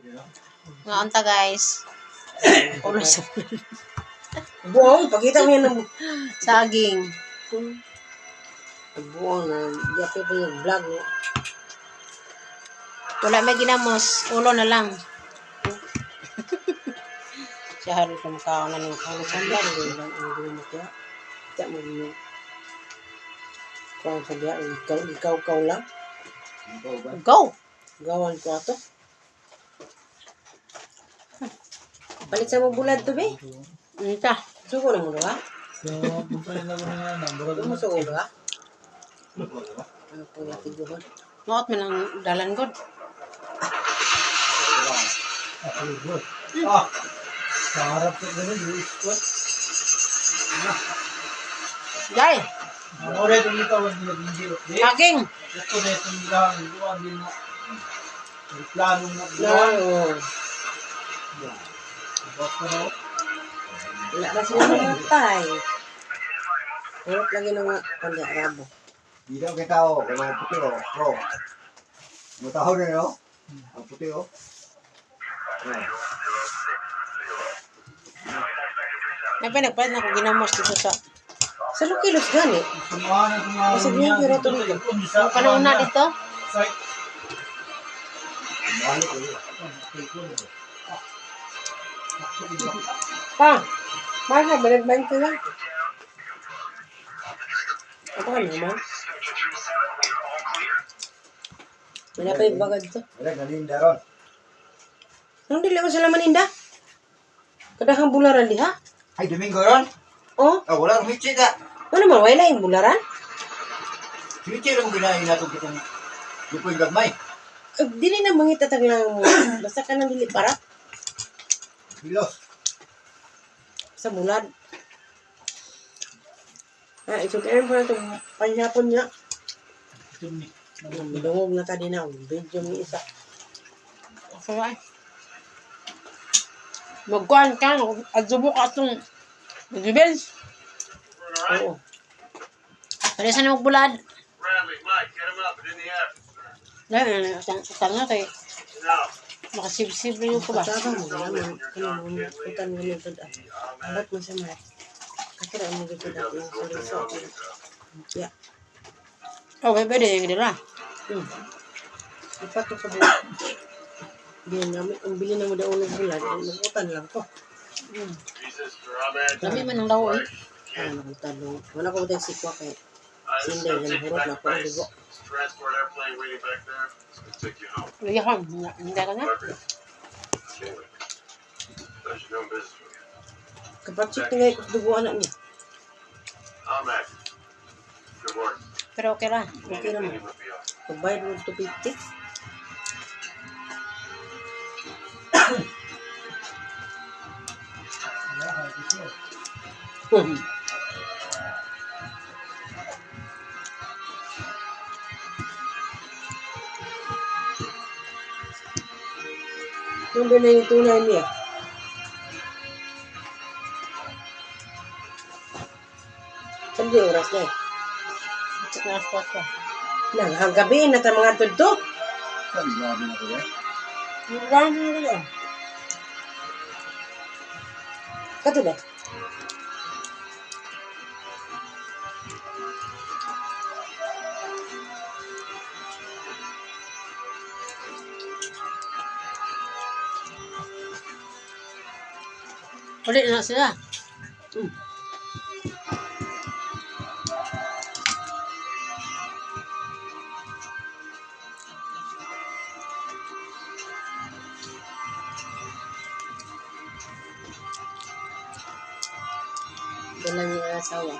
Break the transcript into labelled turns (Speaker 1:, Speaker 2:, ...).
Speaker 1: Nga unta, guys. Ulo sa
Speaker 2: Buong, pakita mo yan ng
Speaker 1: saging.
Speaker 2: Buong na, yapi pa yung vlog. No?
Speaker 1: Wala may ginamos. Ulo na lang.
Speaker 2: Siya halos na mukha na ng ulo sa vlog. Ang lang ang gawin mo kaya. Kita mo yun. Kuha sa diya, ikaw, ikaw, ikaw lang.
Speaker 1: Go!
Speaker 2: Gawan ko ato. Balik sa mo bulad to, be.
Speaker 1: Unta.
Speaker 2: Suko na mo ba?
Speaker 3: So, punta na ko na nga.
Speaker 2: Ano mo suko ba? Ano po yung tiguhan?
Speaker 1: Maot man ang dalan god.
Speaker 3: Ah! Sa harap sa ganun, yung squat.
Speaker 1: Jay,
Speaker 3: Ang oras itong ikaw ang hindi.
Speaker 1: saging.
Speaker 3: Ito na itong ilang, gawa din na. May plano na
Speaker 2: Na,
Speaker 3: gawa.
Speaker 2: oh.
Speaker 3: Basta na.
Speaker 2: Wala na sila mga. Purot lagi ng mga kundi Arabo.
Speaker 4: Dito ang kita oh, kung mga puti oh, bro. Mga tao na yun, oh. Ang puti oh. Oh.
Speaker 1: May pinagpalit na ko ginamos dito sa
Speaker 2: Sa kilos gani.
Speaker 3: Sumahan na sumahan
Speaker 2: Kasi
Speaker 3: niya.
Speaker 2: yung pero tuloy.
Speaker 1: Ang panahon na dito.
Speaker 3: Site.
Speaker 4: Mahal ko yun.
Speaker 2: Pa, mahal na, balik ko lang. Ako ka naman. Wala pa yung bagad to.
Speaker 4: Wala, galinda ron.
Speaker 2: Anong dili ko sila maninda? Kadahang bularan diha?
Speaker 4: Ay, Domingo ron?
Speaker 2: Oh,
Speaker 4: Ah, wala, rumitsi ka.
Speaker 2: ano man, wala yung bularan?
Speaker 4: Rumitsi lang ginahin natin kitang lupoy gagmay.
Speaker 2: Eh, dili na mangita tag lang mo. Basta ka nang dili para
Speaker 4: Kilos.
Speaker 2: sa bulad. Ah, isukian po na itong panyapon niya. Dungog na ta din na. Video ni isa.
Speaker 1: Okay ba? Magkuhan ka, adzubo ka itong Jubels.
Speaker 2: Oo.
Speaker 1: Pwede sana magbulad.
Speaker 5: Bradley, Mike, get him up and in the air.
Speaker 1: Dahil, utang na kay
Speaker 5: Now.
Speaker 1: makasibsib na yung ko ba?
Speaker 2: Pagkaba mo, naman. Ano mo, utan mo nito da. Abot mo sa mga. Katira mo dito da. Yung soriso. Ya.
Speaker 1: Okay, pwede yung nila.
Speaker 2: Ipato ko bulat. Hindi namin, ang bili na mo daw ng bulad, mag-utan lang ko.
Speaker 5: Jesus for Ahmed.
Speaker 1: Dami man ang lawo eh.
Speaker 2: Ah, nakutan mo. Wala ko utang sikwa kay
Speaker 5: This is
Speaker 2: Sinday,
Speaker 5: gonna take you
Speaker 2: hurot
Speaker 5: back
Speaker 2: na
Speaker 5: to
Speaker 2: ko ang
Speaker 5: base.
Speaker 2: dugo.
Speaker 5: It's a transport airplane waiting back there. It's gonna take you home.
Speaker 1: Lagi ka, hindi ka na.
Speaker 5: Parker. Kinley. Pleasure doing business with you.
Speaker 2: Kapatchik tingay ko sa dugo anak niya.
Speaker 5: Ahmed. Good work.
Speaker 1: Pero okay ra.
Speaker 2: Okay naman.
Speaker 5: Anything would be off.
Speaker 2: Pagbayad mo 250. Number na yung tunay niya. Saan di oras na eh?
Speaker 1: Check na spot ko.
Speaker 2: Nang hanggabi na ta mga tudto.
Speaker 4: Saan, grabe na ko yan.
Speaker 1: Dami na nila.
Speaker 2: Kato na.
Speaker 1: Ulit na sila.
Speaker 2: Dala niya ang asawa.